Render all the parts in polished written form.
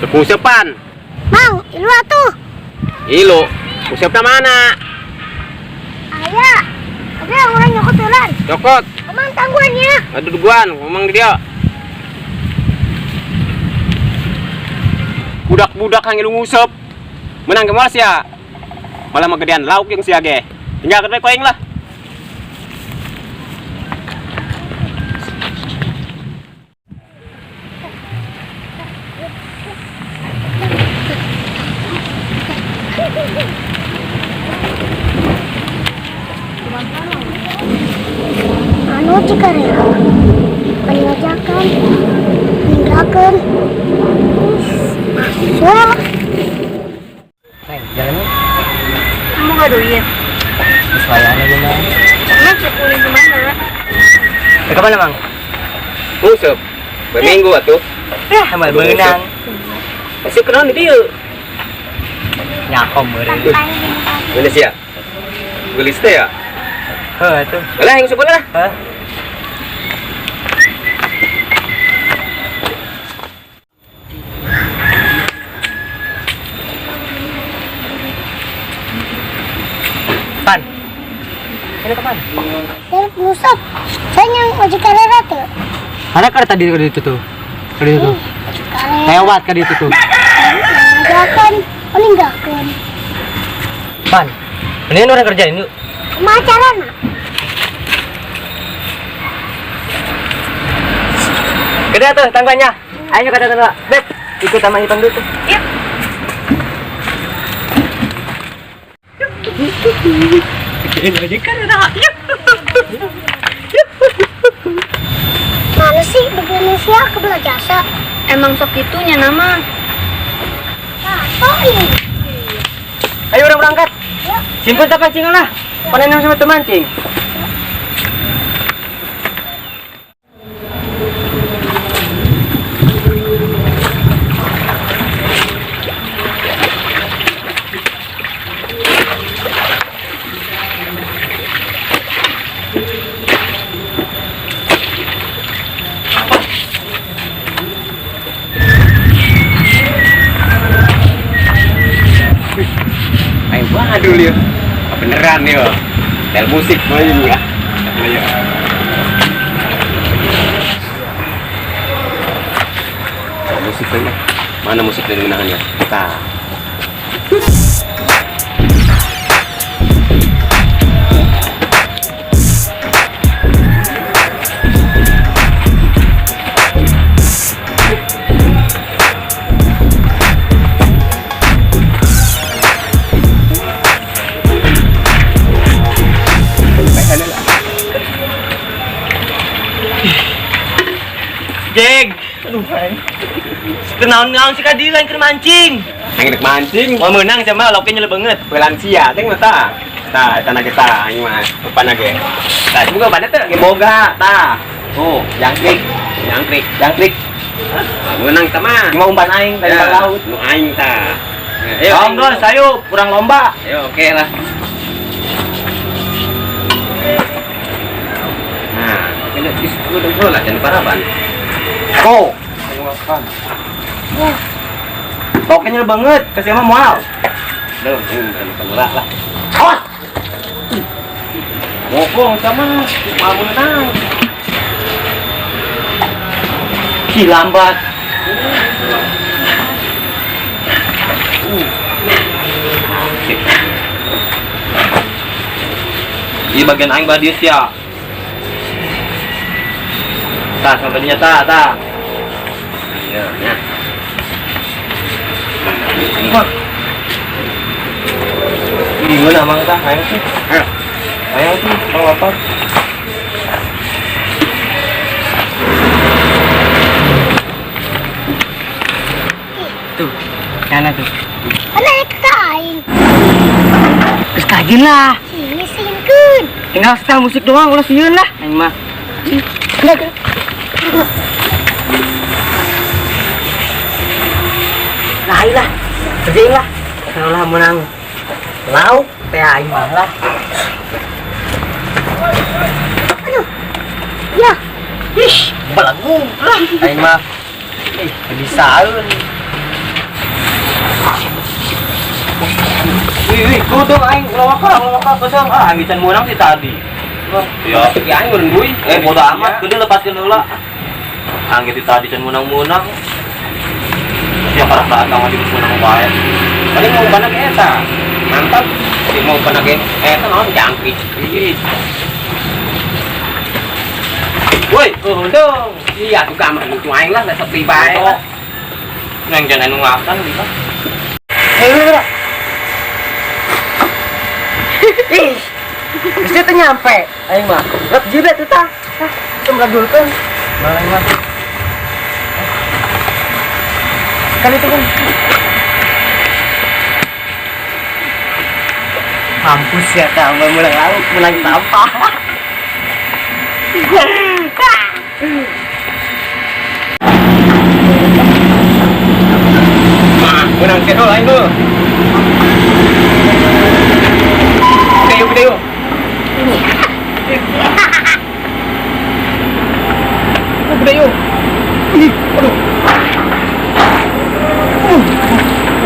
Tepung sepan. Mang, ilu atuh. Ilu, usepna mana? Aya. Ada orang nyokot ulan. Cokot. Emang tangguannya. Aduh duguan, ngomong di dia. Budak-budak hang ilu ngusep. Menang ke malas ya. Malah magedean lauk yang sia ge. Tinggal ke koing lah. Anu Cikarera. Pengajakan, meninggalkan. Masuk. Neng, jalannya. Kamu gak duit? Kesuaian aja, Mang. Emang cukurin gimana? Eh, kemana, Mang? Ngusep. Berminggu atuh. Ya, amal beunang. Masih kenal di dia. Nyakom meureun. Gelis ya? Gelis teh ya? Heuh atuh. Lah, yang ngusep lah. Hah? Pan. Ini kapan? Dari ngusep. Saya yang ojek karera tuh. Ada kan tadi ke itu tuh. Ke itu tuh. Cikarera. Lewat ke itu tuh. Mengajarkan, meninggalkan. Pan. Mendingan orang kerjain yuk. Kumaha carana? Gede tuh tangguannya. Ayo kata tangga. Beb, ikut sama Ipang dulu tuh. Yuk. Ini aja kan ada. Mana sih begini sih aku belah jasa. Emang sok itunya nama. Nah, toh ini. Ayo orang berangkat. Yuk. Simpan tak pancingan lah. Panen sama teman mancing. Ayo waduh ya. Beneran ya. Tel musik main ya. Ayo. Musik ini. Mana musik dari menahannya? Tah. Jeg. Aduh, aing. Kenaon-naon si kadi lain keur mancing. Aing rek mancing. Mau menang sama lauknya nyelep banget. Pelan sia teh mah tah. Tah, eta na ge tah aing mah. Umpan ge. Tah, buka mana teh? Ge boga tah. Oh, Jangkrik, jangkrik. jangkrik. Menang tah mah. Mau umpan aing dari Ya, laut. Nu aing tah. Ayo, Ayo, aing. ayo, kurang lomba. Ayo, oke lah. Nah, ini di sepuluh lah, jangan paraban. Go. Ayo makan. Lauknya nyelep banget, kasih mah mual. Duh, ini bukan makan murah lah. Awas. Ngopong sama, mau menang. Si lambat. Di bagian aing badieu sia. Tah sampai dinya tah, tah. Iya, ya. Wah. Gimana mang tah hayang tuh? Ayo. Hayang tuh, mang lapar. Tuh, mana tuh? Mana ya ke aing? Terus kajin lah. Sini singkeun. Tinggal setel musik doang, ulah sieun lah. Aing mah. Nah, ayo lah. Kerjain lah. Kalau lah menang lauk teh aing mah lah. Aduh. Ya, Ih, belagu lah. Aing mah. Ih, bisaeun. Wih, wih, kudu aing ulah waka, ulah waka kesang. Ah, aing can meunang si tadi. Ya. Ya aing meureun duit. Eh, bodo amat, gede lepaskeun heula. Angge ti tadi can meunang-meunang. Sia karak datang aja geus meunang bae. Paling mau bana ke eta. Mantap. Si mau bana ke eta naon jangkrik. Ih. Woi, untung. Iya tuh kamar lucu aing lah, sepi bae. Neng jangan anu ngakan gitu. Ih, bisa tuh nyampe. Aing mah. Lep jiret tuh tah. Tah, itu meladulkan. Malah mah. Kali itu kan. Mampus ya kamu mulai lauk, mulai sampah. Mah, menang cendol aing tuh. Gede yuk, gede yuk. Gede yuk. Ih, aduh.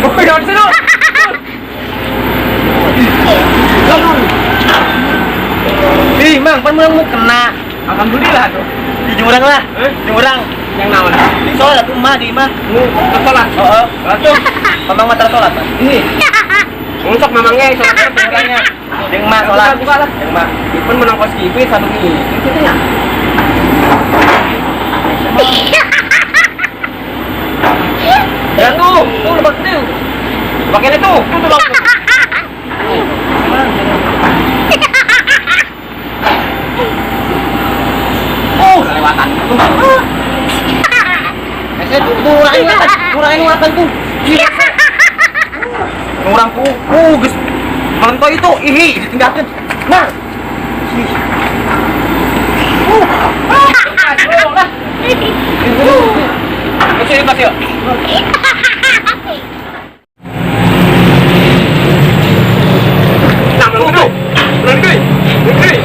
Oke, jangan sini. Ih, Mang, pan menang mau kena. Alhamdulillah tuh. Di jurang lah, jurang. Yang naon? Di sholat tuh mah di mah. Sholat. Heeh. Langsung. Mamang mah sholat. Ini. Untuk mamangnya sholatnya orangnya. Jeung mah sholat. Buka lah. Jeung mah. Pun menang kos kipi satu ini. Itu nya. Ya tuh, tuh lebak tuh. Lebaknya tuh, tuh lebak tuh. Oh, kelewatan. Saya tuh ngurangin ngurangin tuh. Ngurang tuh. Geus melentoy itu. Ih, ditinggalkeun. Nah. Masuk yuk, masuk yuk. Nah, menang gede. Menang gede. Menang gede.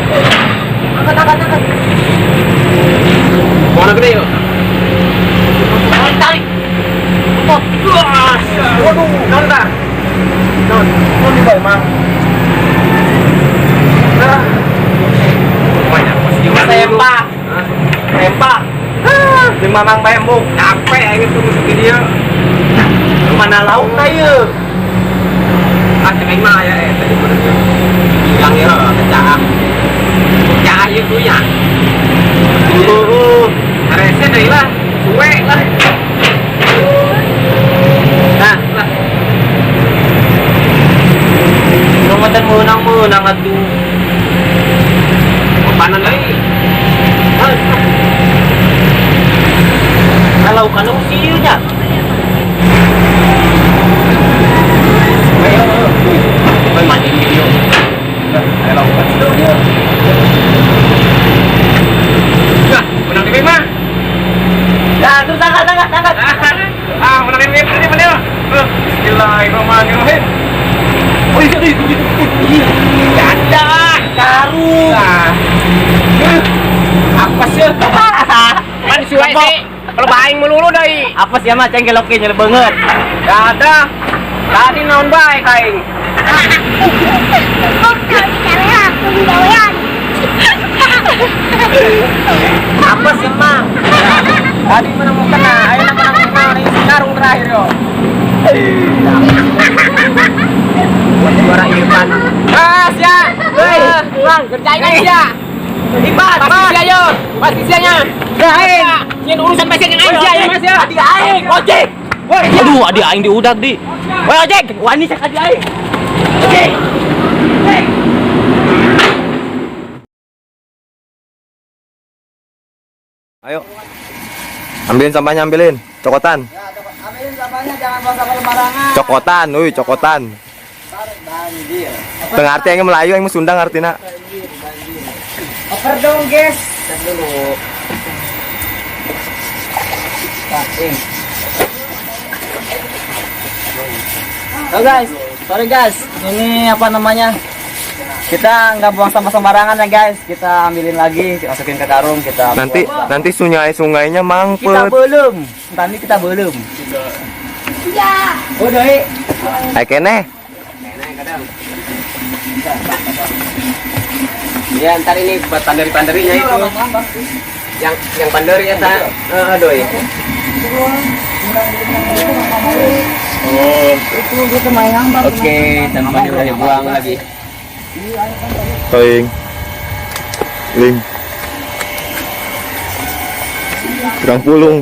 Angkat, angkat, angkat. Mana gede yuk? Tarik. Waduh, non tar. Non, non di bawah mang. Nah. Banyak pasti. Sempak. Sempak. Jeung mamang bae embung. Capek aing tunggu di dia. Mana lauk na ieu? Ah, cek aing mah ya tadi bener. Hilang ya kecaah. Kecaah ieu tuh ya. Rese deui lah, suwe lah. Nah, Lah, nu mah can meunang-meunang atuh. panan deui. Terus. Kalau kana usieu nya. Ayo, ayo. Mancing video. Ayo lakukan situ. Nah, menang di mah. Nah, terus angkat, angkat, angkat. Ah, menang di mana mana. Bismillahirrahmanirrahim. Oh iya, iya, iya. Ganda, Karung. Nah. Apa sih? Man si wae sih. Kalau baing melulu deui. Apa sih mah cengkel oke nyele banget. Dadah. Tadi naon bae kaing. Kok dicari aku gawean. Apa sih mah? Tadi menang mau kena, ayo menang menang ini karung terakhir yo. Buat juara Irfan. Ah, sia. Hei, Bang, kerjain aja. Ipan, Pasti sia yo. Pasti sianya. Aing. Nyen urusan pasien yang aing sia ya Mas ya. Adik aing, ojek. Woi, aduh, adik aing diudak di. Woi, ojek, wani cek adik aing. Ojek. Ayo. Ambilin sampahnya, ambilin. Cokotan. Ya, ambilin sampahnya, jangan buang sampah sembarangan. Cokotan, woi, cokotan. Banjir. Tengah arti yang Melayu, yang Sunda ngartina. Banjir, banjir. Oper dong, guys. Cek dulu. Nah, Oh guys, sorry guys, ini apa namanya? Kita nggak buang sampah sembarangan ya guys. Kita ambilin lagi, masukin ke karung, kita Nanti buang. nanti sungai-sungainya Kita mampet. belum, nanti kita belum. Iya. Oh, doi. Ay kene. Enak kadang. Ya ntar ini buat panderi-panderinya itu. Yang panderi ya ta. Eh, doi. Oh. Oke, sampahnya udah dibuang lagi. Toing. Ling. Kurang pulung.